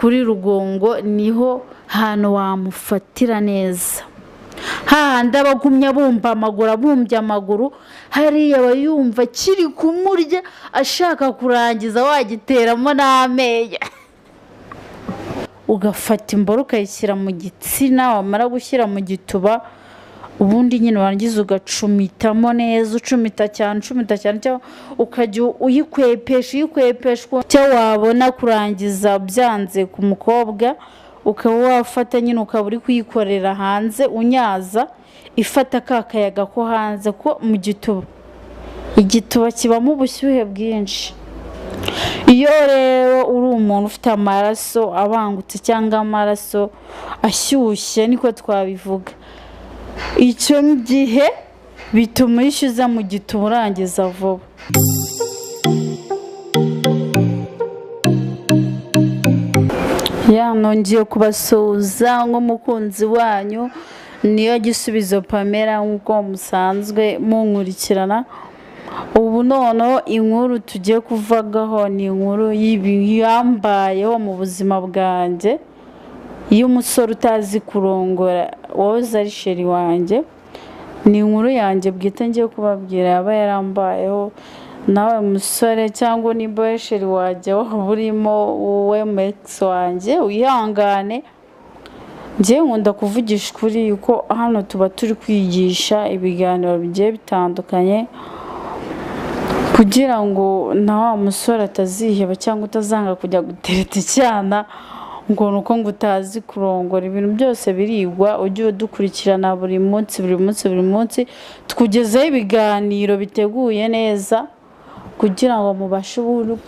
Kuri rugongo niho hantu wamufatira neza, hahandi aba agumye abumba amaguru, abumbye amaguru hariya, aba yumva kiri kumurya, ashaka kurangiza, wagiteramo n'amenyo. Ugafata imboro ukayishyira mu gitsina, wamara gushyira mu gituba, ubundi nyine warangiza ugacumitamo neza, ucumita cyane, ucumita cyane, cyangwa ukajya uyikwepesha, uyikwepesha, cyangwa wabona kurangiza byanze ku mukobwa, ukaba wafata nyine ukaba uri kuyikorera hanze, unyaza, ifata ka kayaga ko hanze ko mu gituba. Igituba kibamo ubushyuhe bwinshi. Iyo rero uri umuntu ufite amaraso abangutse cyangwa amaraso ashyushye, niko twabivuga, icyo gihe bituma iyo ushyize mu gituba urangiza vuba. Ya, nongeye kubasuhuza nk'umukunzi wanyu niyo Gisubizo Pamela, nk'uko musanzwe munkurikirana. Ubu noneho inkuru tugiye kuvagaho ni inkuru yambayeho mu buzima bwanjye, y'umusore utazi kurongora wahoze ari sheri wanjye. Ni inkuru yanjye bwite ngiye kubabwira yaba yarambayeho. Nawe musore cyangwa nimba we sheri wanjye waba urimo, wowe mu ex wanjye, wihangane. Njyewe nkunda kuvugisha ukuri, yuko hano tuba turi kwigisha ibiganiro bigiye bitandukanye, kugira ngo na wa musore ataziheba cyangwa utazanga kujya gutereta icyana ngo ni uko ngo utazi kurongora. Ibintu byose birigwa, ujye udukurikirana buri munsi, buri munsi, buri munsi, tukugezaho ibiganiro biteguye neza, kugira ngo mubashe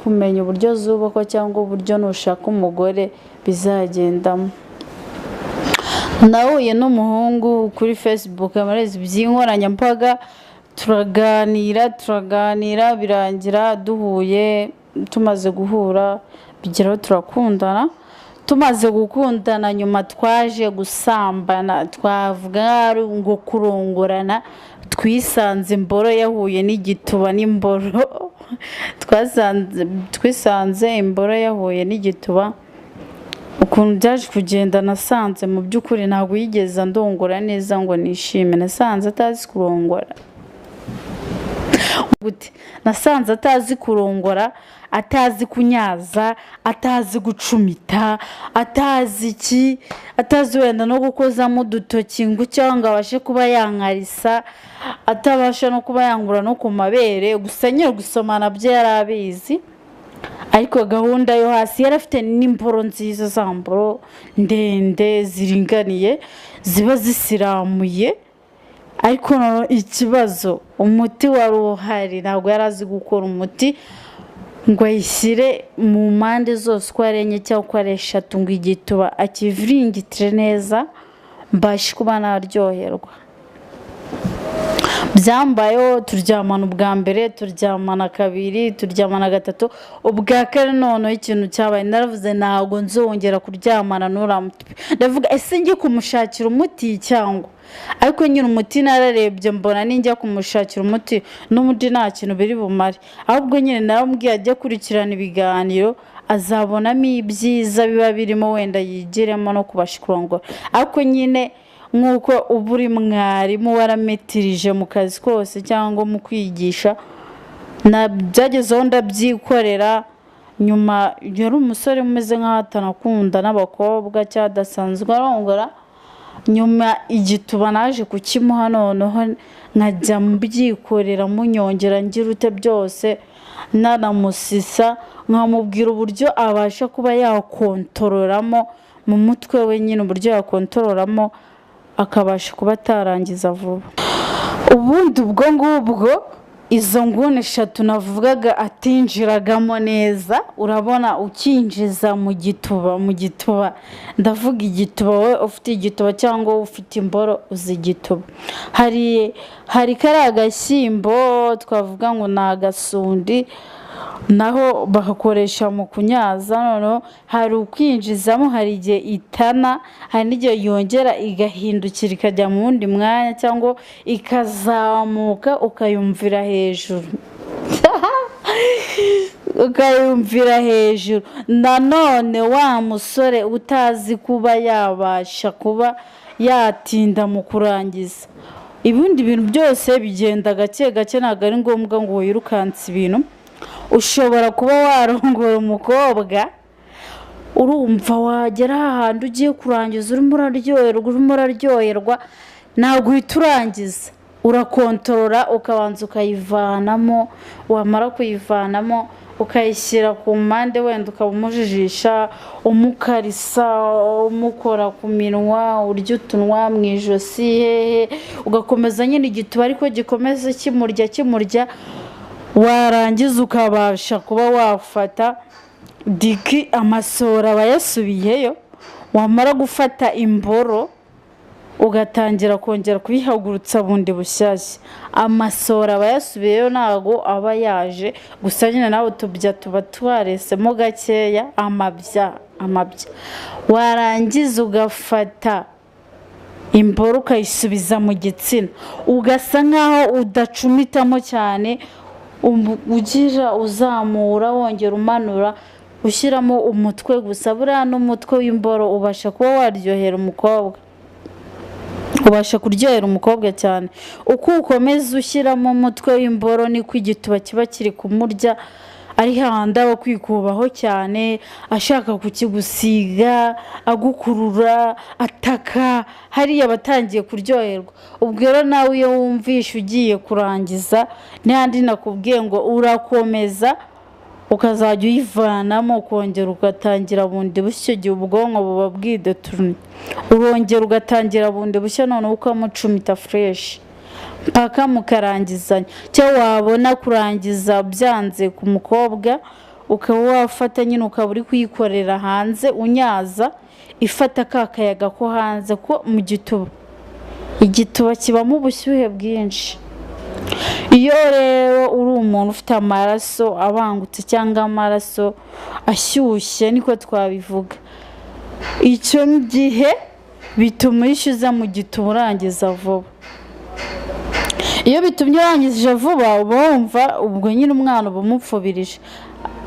kumenya uburyo zubakwa cyangwa uburyo nushaka umugore bizagendamo. Nahuye n'umuhungu kuri Facebook, amarezi by'inkoranyambaga, turaganira, turaganira, birangira duhuye. Tumaze guhura bigeraho turakundana. Tumaze gukundana nyuma twaje gusambana, twavuga ngo kurongorana. Twisanze imboro yahuye n'igituba n'imboro, twisanze imboro yahuye n'igituba. Ukuntu byaje kugenda, nasanze mu by'ukuri ntabwo yigeze andongora neza ngo nishime. Nasanze atazi kurongora. Gute? Nasanze atazi kurongora, atazi kunyaza, atazi gucumita, atazi iki, atazi wenda no gukozamo udutoki ngo cyangwa ngo abashe kuba yankarisa, atabasha no kuba yangura no ku mabere. Gusa nyine gusomana byo yari abizi, ariko gahunda yo hasi yari afite n'imboro nziza, za mboro ndende ziringaniye ziba zisiramuye. Ariko noneho ikibazo, umuti wari uhari, ntabwo yari azi gukora umuti ngo ayishyire mu mpande zose uko ari enye cyangwa uko ari eshatu, ngo igituba akiviringitire neza mbashe kuba naryoherwa. Byambayeho, turyamana ubwa mbere, turyamana kabiri, turyamana gatatu, ubwa kane noneho ikintu cyabaye, naravuze ntabwo nzongera kuryamana n'uriya muti. Ndavuga ese njye kumushakira umuti cyangwa? Ariko nyine umuti nararebye mbona ninjya kumushakira umuti n'ubundi nta kintu biri bumare, ahubwo nyine naramubwiye ajye akurikirana ibiganiro, azabonamo ibyiza biba birimo, wenda yigiremo no kubasha kurongora. Ariko nyine nk'uko uba uri mwarimu warametirije mu kazi kose cyangwa mu kwigisha, byagezeho ndabyikorera. Nyuma yari umusore umeze nk'aho atanakunda n'abakobwa cyangwa adasanzwe arongora. Nyuma igituba naje kukimuha, noneho nkajya mbyikorera, munyongera, ngira ute byose, nanamusisa, nkamubwira uburyo abasha kuba yakontororamo mu mutwe we nyine, uburyo yakontororamo akabasha kuba atarangiza vuba. Ubundi ubwo ngubwo izo nguni eshatu navugaga atinjiragamo neza, urabona ukinjiza mu gituba, mu gituba ndavuga igituba, wowe ufite igituba cyangwa wowe ufite imboro uzi igituba. Hari kariya gashyimbo twavuga ngo ni agasundi, naho bagakoresha mu kunyaza. Noneho hari ukwinjizamo, hari igihe itana, hari n'igihe yongera igahindukira ikajya mu wundi mwanya, cyangwa ikazamuka ukayumvira hejuru. Ukayumvira hejuru. Nanone wa musore utazi kuba yabasha kuba yatinda mu kurangiza, ibindi bintu byose bigenda gake gake, ntabwo ari ngombwa ngo wirukanse ibintu. Ushobora kuba warongora umukobwa, urumva wagera ahantu ugiye kurangiza urimo uraryoherwa, urimo uraryoherwa, ntabwo uhita urangiza, urakontorora ukabanza ukayivanamo, wamara kuyivanamo ukayishyira ku mpande, wenda ukaba umujijisha, umukarisa, umukora ku minwa, urya utunwa mu ijosi, hehe, ugakomeza nyine igituba ariko gikomeza kimurya kimurya, warangiza ukabasha kuba wafata diki, amasoro aba yasubiyeyo, wamara gufata imboro ugatangira kongera kuyihagurutsa bundi bushyashya, amasoro aba yasubiyeyo, ntago aba yaje. Gusa nyine nawe utubya tuba twaresemo gakeya, amabya amabya, warangiza ugafata imboro ukayisubiza mu gitsina, ugasa nkaho udacumitamo cyane, ugira uzamura wongera umanura, ushyiramo umutwe gusa. Buriya n'umutwe w'imboro ubasha kuba waryohera umukobwa, ubasha kuryohera umukobwa cyane. Uko ukomeza ushyiramo umutwe w'imboro niko igituba kiba kiri kumurya, ari hahandi aba kwikubaho cyane, ashaka kukigusiga, agukurura, ataka, hariya aba atangiye kuryoherwa. Ubwo rero nawe iyo wumvishe ugiye kurangiza, n'ahandi nakubwiye ngo urakomeza ukazajya uyivanamo, ukongera ugatangira bundi bushya. Icyo gihe ubwonko buba bwideturunye, urongera ugatangira bundi bushya, noneho ukamucumita fureshi mpaka mukarangizanya. Cyangwa wabona kurangiza byanze ku mukobwa, ukaba wafata nyine ukaba uri kuyikorera hanze unyaza, ifata ka kayaga ko hanze, ko mu gituba, igituba kibamo ubushyuhe bwinshi. Iyo rero uri umuntu ufite amaraso abangutse cyangwa amaraso ashyushye, niko twabivuga, icyo gihe bituma iyo mu gituba urangiza vuba. Iyo bitumye urangije vuba, uba wumva ubwo nyine umwana uba umupfubirije.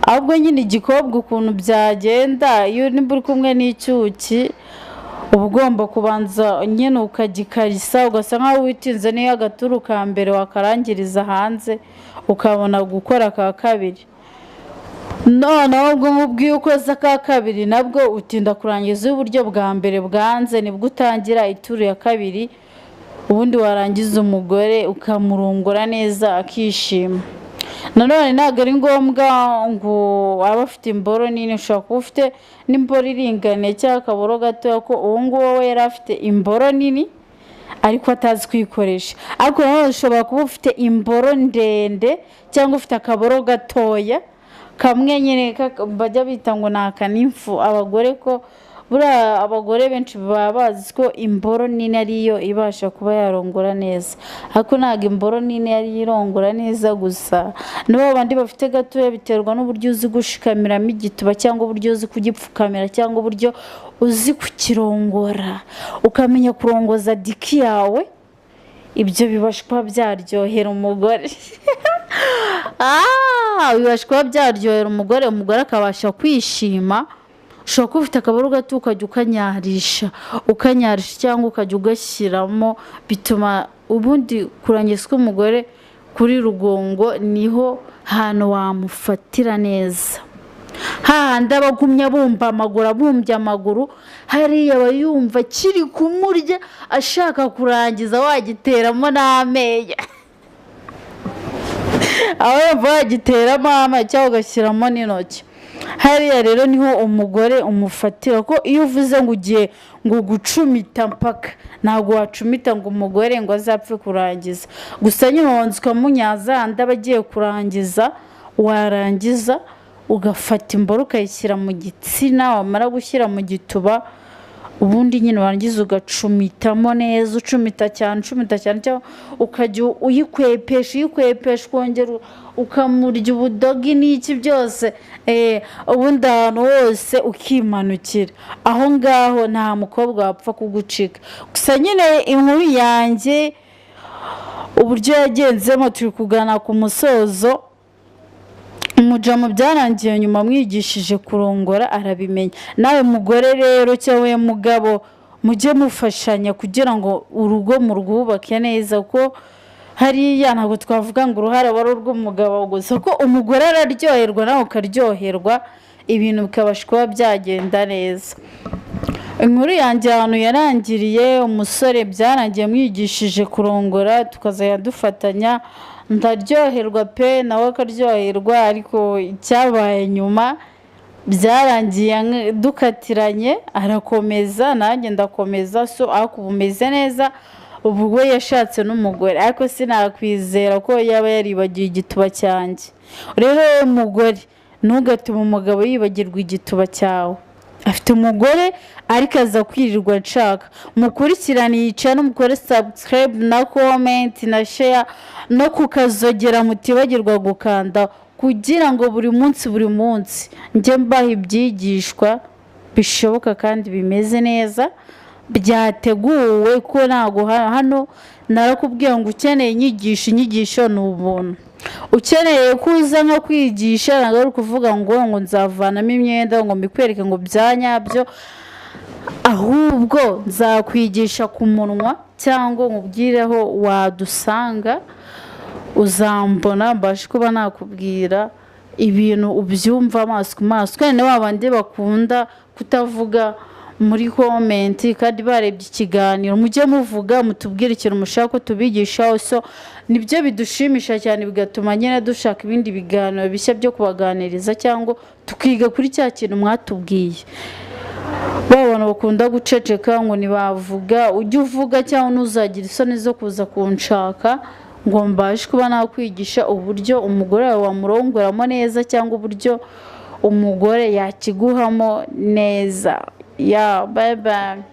Ahubwo nyine igikobwa ukuntu byagenda, iyo nimba uri kumwe n'icyuki, uba ugomba kubanza nyine ukagikarisa, ugasa nkaho witinze, niyo agaturu ka mbere wakarangiriza hanze, ukabona gukora aka kabiri. Noneho ubwo ngubwo iyo ukoze aka kabiri nabwo utinda kurangiza, uburyo bwa mbere bwanze nibwo utangira ituru ya kabiri, ubundi warangiza umugore ukamurongora neza akishima. Nanone ntabwo ari ngombwa ngo abe afite imboro nini, ushobora kuba ufite n'imboro iringaniye cyangwa akaboro gatoya, ko uwo nguwo we yari afite imboro nini ariko atazi kuyikoresha. Ariko nanone ushobora kuba ufite imboro ndende cyangwa ufite akaboro gatoya, kamwe nyine bajya bita ngo ni akanimfu. Abagore ko buriya abagore benshi baba bazi ko imboro nini ariyo ibasha kuba yarongora neza, ariko ntabwo imboro nini ariyo irongora neza gusa. Nibo bandi bafite gatoya, biterwa n'uburyo uzi gushikamiramo igituba, cyangwa uburyo uzi kugipfukamira, cyangwa uburyo uzi kukirongora, ukamenya kurongoza diki yawe, ibyo bibasha kuba byaryohera umugore. Bibasha kuba byaryohera umugore, umugore akabasha kwishima. Ushobora kuba ufite akabaro gato ukajya ukanyarisha, ukanyarisha cyangwa ukajya ugashyiramo, bituma ubundi kurangiza k'umugore kuri rugongo niho hantu wamufatira neza. Hahandi aba agumye abumba amaguru, abumbye amaguru, hariya aba yumva kiri kumurya, ashaka kurangiza, wagiteramo n'amenyo, aho yumva wagiteramo amenyo cyangwa ugashyiramo n'intoki. Hariya rero niho umugore umufatira, ko iyo uvuze ngo ugiye ngo gucumita mpaka, ntabwo wacumita ngo umugore ngo azapfe kurangiza. Gusa nyine wanze ukamunyaza, andi aba agiye kurangiza, warangiza ugafata imboro ukayishyira mu gitsina, wamara gushyira mu gituba, ubundi nyine warangiza ugacumitamo neza, ucumita cyane, ucumita cyane, cyangwa ukajya uyikwepesha, uyikwepesha, ukongera ukamurya ubudogi n'iki byose, ubundi ahantu hose ukimanukira. Aho ngaho nta mukobwa wapfa kugucika. Gusa nyine inkuru yanjye uburyo yagenzemo, turi kugana ku musozo. Umujama byarangiye nyuma mwigishije kurongora arabimenya. Nawe mugore rero cyangwa mugabo, mujye mufashanya kugira ngo urugo murwubake neza, ko hariya ntabwo twavuga ngo uruhare aba ari urw'umugabo gusa, ko umugore araryoherwa nawe ukaryoherwa, ibintu bikabasha kuba byagenda neza. Inkuru yanjye ahantu yarangiriye, umusore byarangiye mwigishije kurongora, tukazajya dufatanya, ndaryoherwa pe, nawe akaryoherwa. Ariko icyabaye nyuma byarangiye dukatiranye, arakomeza nanjye ndakomeza, so ariko ubu umeze neza. Ubu we yashatse n'umugore, ariko sinakwizera ko yaba yaribagiwe igituba cyanjye. Rero wowe mugore, ntugatume umugabo yibagirwa igituba cyawe. Afite umugore ariko aza kwirirwa nshaka. Mukurikirane iyi channel, mukore subscribe na comment na share no kukazogera, mutibagirwa gukanda, kugira ngo buri munsi buri munsi njye mbaha ibyigishwa bishoboka kandi bimeze neza byateguwe. Ko ntabwo hano narakubwiye ngo ukeneye inyigisho, inyigisho ni ubuntu. Ukeneye ko uza nko kwigisha, ntabwo ari ukuvuga ngo nzavanamo imyenda ngo mbikwereke ngo bya nyabyo, ahubwo nzakwigisha ku munwa cyangwa nkubwire aho wadusanga, uzambona mbashe kuba nakubwira ibintu ubyumva amaso ku maso. Kandi na ba bandi bakunda kutavuga muri comment kandi barebye ikiganiro, mujye muvuga, mutubwire ikintu mushaka ko tubigishaho. So nibyo bidushimisha cyane, bigatuma nyine dushaka ibindi biganiro bishya byo kubaganiriza, cyangwa tukiga kuri cya kintu mwatubwiye. Ba bantu bakunda guceceka ngo ntibavuga, ujye uvuga cyangwa ntuzagire isoni zo kuza kunshaka ngo mbashe kuba nakwigisha uburyo umugore wawe wamurongoramo neza, cyangwa uburyo umugore yakiguhamo neza. Ya, bye bye.